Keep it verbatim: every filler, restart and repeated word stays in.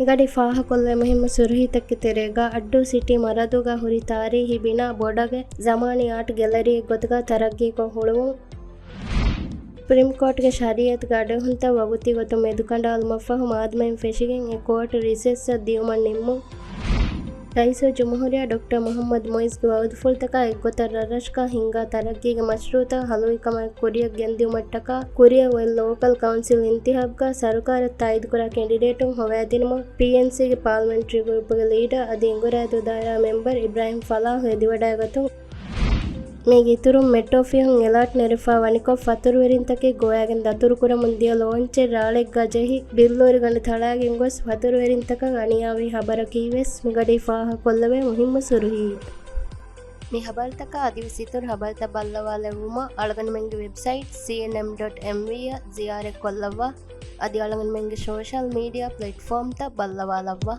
މިގަޑީ ފާހަގަކޮށްލެވޭ މުހިއްމު ސުރުހީތަކެއްގެ ތެރޭގަ، އައްޑޫ ސިޓީ މަރަދޫގަ ހުރި ތާރީހީ ބިނާ ބޮޑަގެ ޒަމާނީ އާޓް ގެލަރީއެއް ގޮތުގަ ތަރައްގީކޮށް ހުޅުވުން. ސުޕްރީމް ކޯޓްގެ ޝަރީއަތުގެ އަޑުއެހުންތައް ވަގުތީ ގޮތުން މެދުކަނޑާލުމަށްފަހު މާދަމައިން ފެށިގެން އެ ކޯޓް ރިސެސްއަށް ދިއުމަށް ނިންމުން. ރައީސުލްޖުމްހޫރިއްޔާ ޑޮކްޓަރ މުޙައްމަދު މުޢިއްޒުގެ ވައުދުފުޅުތަކާ އެއްގޮތަށް ރަށްރަށުގަ ހިންގާ ތަރައްގީގެ މަޝްރޫޢުތައް ހަލުވިކަމާއެކު ކުރިއަށް ގެންދިއުމަށްޓަކާ ކުރިއަށް އޮތް ލޯކަލް ކައުންސިލް އިންތިހާބުގަ ސަރުކާރަށް ތާއީދުކުރާ ކެންޑިޑޭޓުން ހޮވާދިނުމަށް ޕީއެންސީގެ ޕާލަމެންޓްރީ ގްރޫޕުގެ ލީޑަރ އަދި އެނގުރާދޫ ދާއިރާ މެމްބަރ އިބްރާހިމް ފަލާހު އެދިވަޑައިގަތުން. މީގެ އިތުރުން މެޓްރޯ ފިހުން އެލާޓް ނެރެފާ ވަނިކޮށް، ފަތުރުވެރިންތަކެއް ގޮވައިގެން ދަތުރުކުރަމުން ދިޔަ ލޯންޗެއް ރާޅެއްގަ ޖެހި، ބިއްލޫރިގަނޑު ތަޅާގެން ގޮސް، ފަތުރުވެރިންތަކަށް އަނިޔާވި ޚަބަރަކީވެސް މިގަޑީ ފާހަގަކޮށްލެވޭ މުހިއްމު ސުރުހީ. މި ޚަބަރުތަކާ އަދިވެސް އިތުރު ޚަބަރުތައް ބައްލަވާލެއްވުމަށް އަޅުގަނޑުމެންގެ ވެބްސައިޓް ސީއެންއެމް ޑޮޓް އެމްވީ އަށް ޒިޔާރަތްކޮށްލައްވާ. އަދި އަޅުގަނޑުމެންގެ ސޯޝަލް މީޑިއާ ޕްލެޓްފޯމްތައް ބައްލަވާލައްވާ.